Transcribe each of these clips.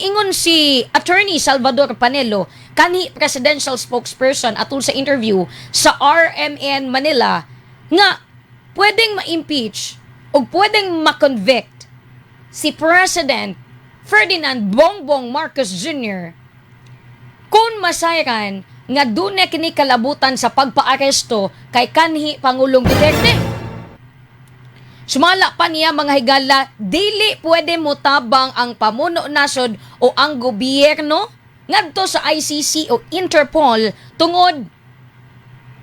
Ingon si Attorney Salvador Panelo, kanhi presidential spokesperson, atol sa interview sa RMN Manila nga pwedeng ma-impeach o pwedeng ma-convict si President Ferdinand Bongbong Marcos Jr. kung masayran nga duna kini kalabutan sa pagpaaresto kay kanhi Pangulong Duterte. Sumala pa niya, mga higala, dili pwede motabang ang pamuno nasod o ang gobyerno ngadto sa ICC o Interpol tungod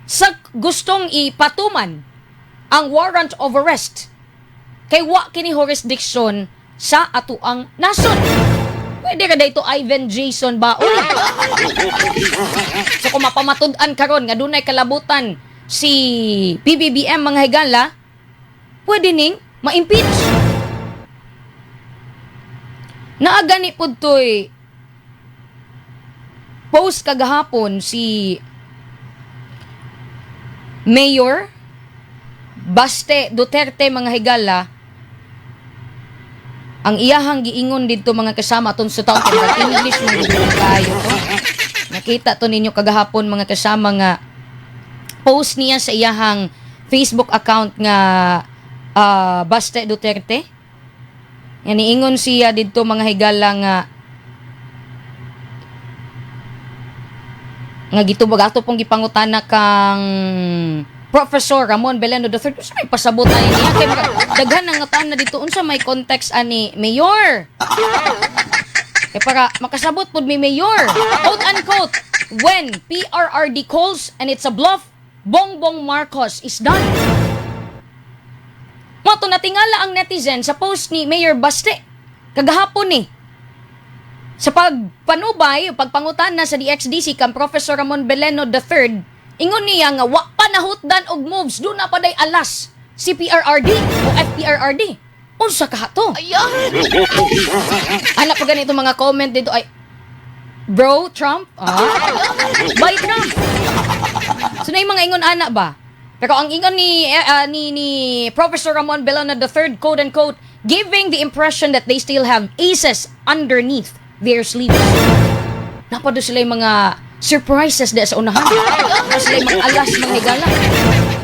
sa gustong ipatuman ang warrant of arrest kay wa kini jurisdiction sa atuang nasod. Pwede ka dito, Ivan Jason Baol. So kung mapamatud-an karon nga dunay kalabutan si PBBM, mga higala, pwede ning ma-impeach. Naa gani pud to'y post kagahapon si Mayor Baste Duterte, mga higala. Ang iyahang giingon didto, mga kasama, atong sa taon kay English man gud kayo to. Nakita to ninyo kagahapon, mga kasama, nga post niya sa iyahang Facebook account nga Baste Duterte. Nga niingon siya didto, mga higala, nga nga gitubag ato pong gipangutana kang Professor Ramon Beleno III. Unsa may pasabot ani niya? Kay daghan ang ngutana dito, unsa may context ani, Mayor? Kay para makasabot pud mi, Mayor. Quote unquote, "When PRRD calls and it's a bluff, Bongbong Marcos is done." Mao to natingala ang netizen sa post ni Mayor Baste kagahapon ni. Sa pagpanubay, pagpangutana sa DXDC kang Professor Ramon Beleno III, ingon niya nga wa pa nahutdan og moves, duna pa day alas si PRRD o FPRRD. Unsa kaha to? Ana pa ganito mga comment dito ay bro Trump, ah. Bye Trump. So na yung mga ingon ana ba? Pero ang ingon ni Professor Ramon Belona III, quote unquote, "giving the impression that they still have aces underneath their sleeves." Naa pa daw sila yung mga surprises di sa unahan. Naa sila yung mga alas, mga higala.